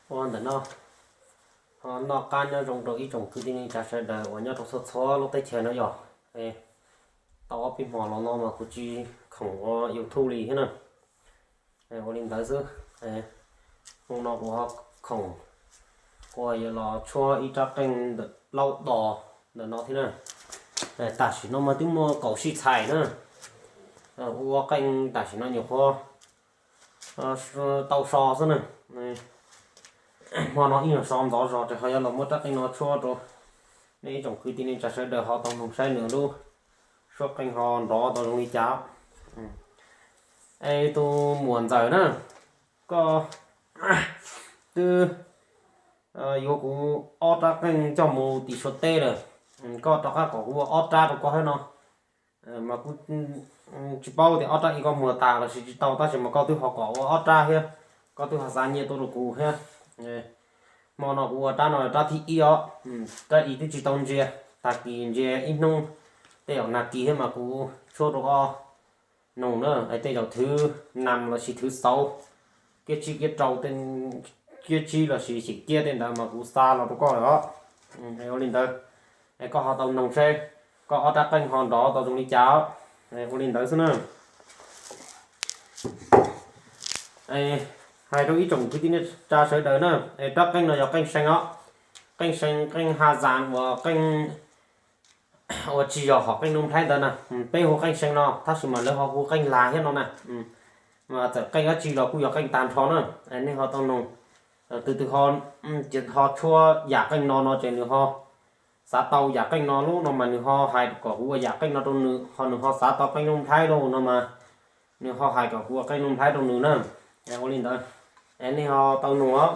Ua ntawm no, ho noj qab nyob zoo rau ib tsoom kwv tij neej tsa sawv daws uas nyob rau txhua txhua lub teb chaws no yog. Tau ob peb hmo los no mas kuv tsis khoom ua YouTube li thiab na. Ua li ntawd xwb, hnub no kuv ho khoom, kuv yuav los tshuab ib rab qeej ntawm plaub dos ntawm no thiab na. Tam sim no mas twb muaj kaum sij txhais na. Ua qeej tam sim no nyuam qhuav tau so xwb na. Hmo no ib nyuag so ntxov zog ces ho yuav los muab rab qeej no tshuab rau nej ib tsoom kwv tij neej tsa sawv daws ho tau mloog saib nws lub suab qeej ho nrov tau zoo li cas. Es tus muam ntxawm na, koj twb yuav kuv ob rab qeej coj mus tim Suav teb lawm, koj rov qab kom kuv ua ob rab rau koj thiab no. Mas kuv tsis paub tias ob rab ib koj muag tas los sis tsis tau, tab sis mas koj twb ho kom ua ob rab thiab, koj twb ho xa nyiaj tuaj rau kuv thiab. Hmo no kuv ua rab no rab thib ib os, rab ib twb tsis tau ntsia, tag kis ntsia ib hnub, tej zaum nag kis thiab mas kuv tshuab rau koj noog na, es tej zaum thwv nam los sis thwv xauv, kiab tsib kiab rau, kiab tsib los sis xyem kiab tej ntawd mas kuv xa los rau koj lawm os. Ua li ntawd, es koj ho tau noog seb koj ob rab qeej ho nrov tau zoo li cas. Ua li ntawd xwb na. Hais rau ib tsoom kwv tij neej tsa sawv daws na, es rab qeej no yog qeej see os, qeej see qeej ha zas uas qeej uas tsis yog hom qeej Nuj Nplhaib ntawd na. Peb hu qeej see no tab sis mas lawv ho hu qeej lag thiab no na. Mas txawm qeej dab tsi los kuj yog qeej tag nrho na. Nej ho tau noog, tus twg ho, ho tshuab yam qeej no no ces nws ho xav tau yam qeej no lub no mas nws ho hais kom kuv ua yam qeej no rau nws, ho nws ho xav tau qeej Nuj Nplhaib lauj no mas nws ho hais kom kuv ua qeej Nuj Nplhaib rau nws na. Ua li ntawd, es nej ho tau noog os.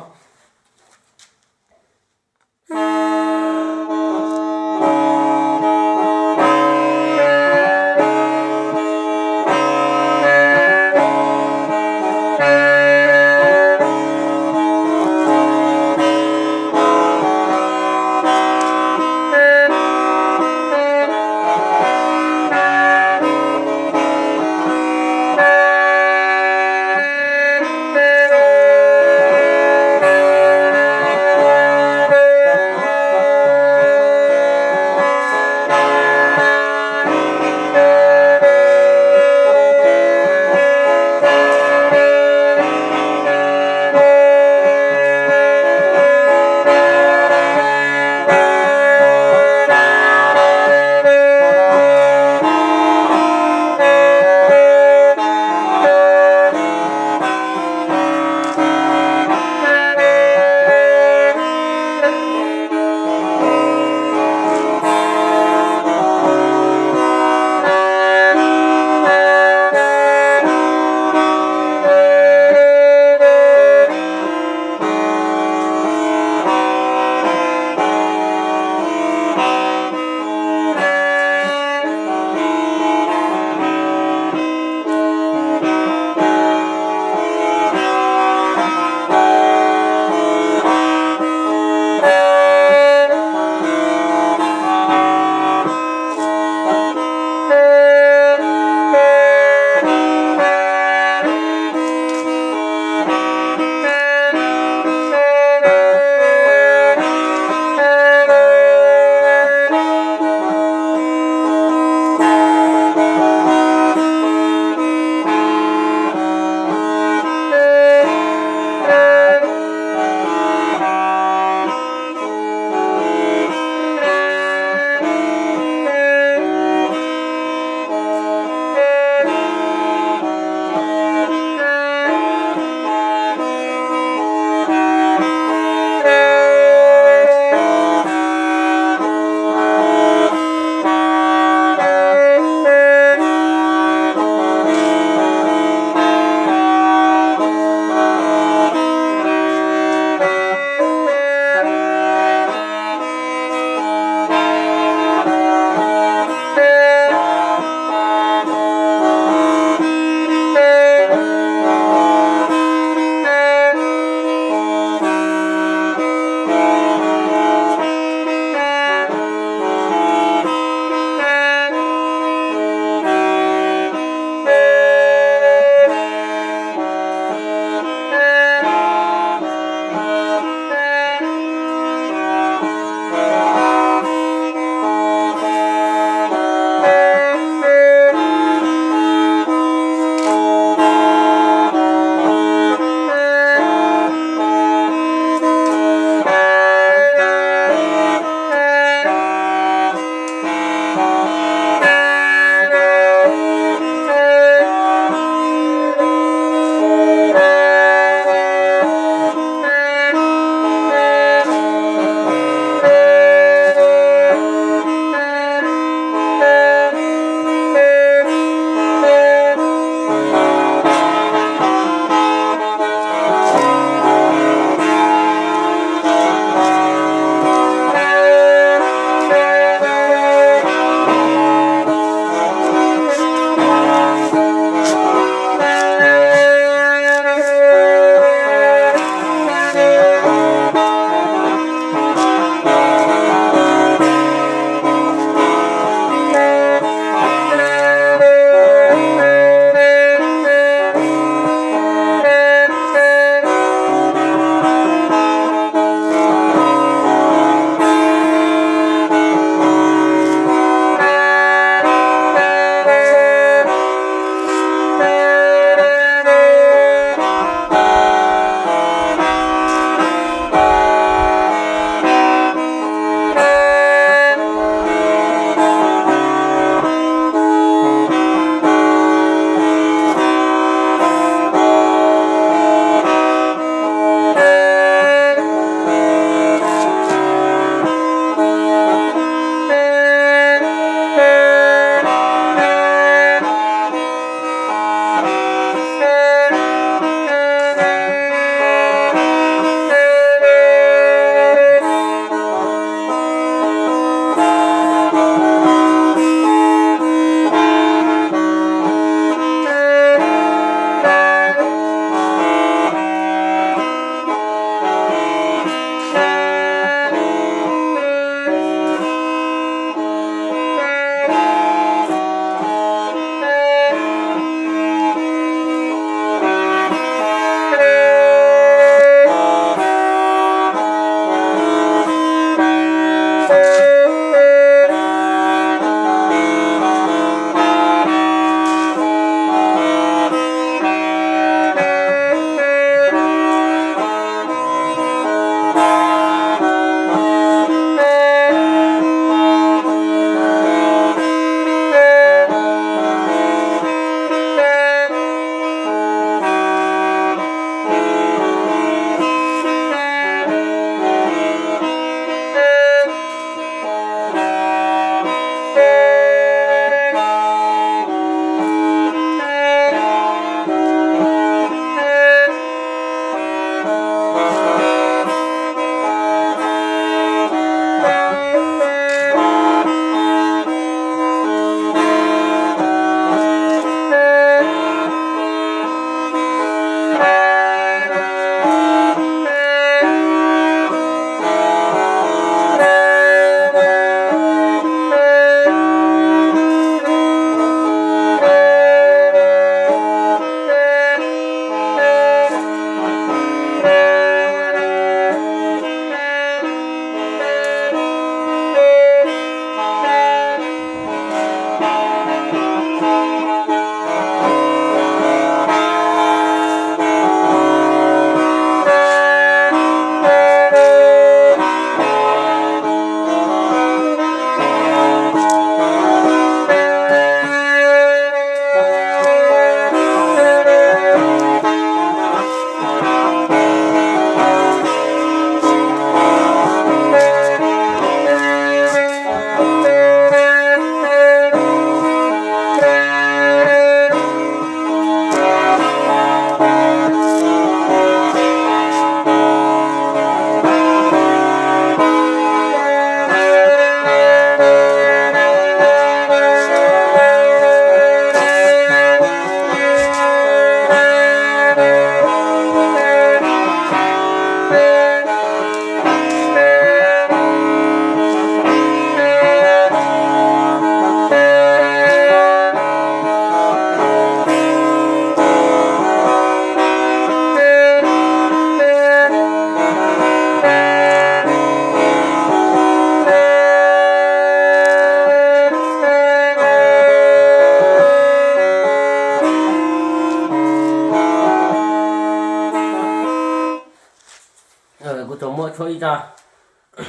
Txog ib zaj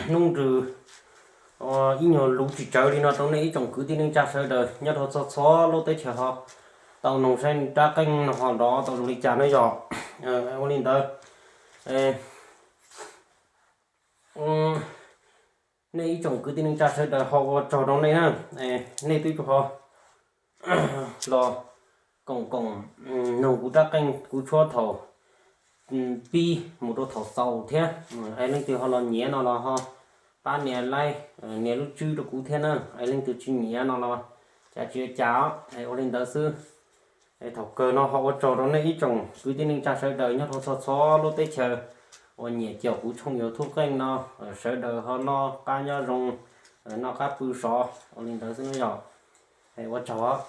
hnub nrws ib nyuag luv tsis tsawg li no rau nej ib tsoom kwv tij neej tsa sawv daws nyob rau txhua txhua lub teb chaws ho tau noog saib rab qeej no ho nrov tau zoo li cas na yog. Ua li ntawd, nej ib tsoom kwv tij neej tsa sawv daws ho ua tsaug rau nej na. Nej twb tsuas ho los koom koom noog kuv rab qeej kuv tshuab thaum pib mus rau thaum xaus thiab. Es leej twg ho los nyiam no los ho pab nias like, nias lub tswb rau kuv thiab na. Es leej twg tsis nyiam no los cas tsis ua cas, ua li ntawd xwb. Thaum kawg no ho ua tsaug rau nej ib tsoom kwv tij neej tsa sawv daws nyob rau txhua txhua lub teb chaws uas nyiam caum kuv tshooj YouTube qeej no, sawv daws ho noj qab nyob zoo, noj qab pw sov, ua li ntawd xwb na yog. Ua tsaug.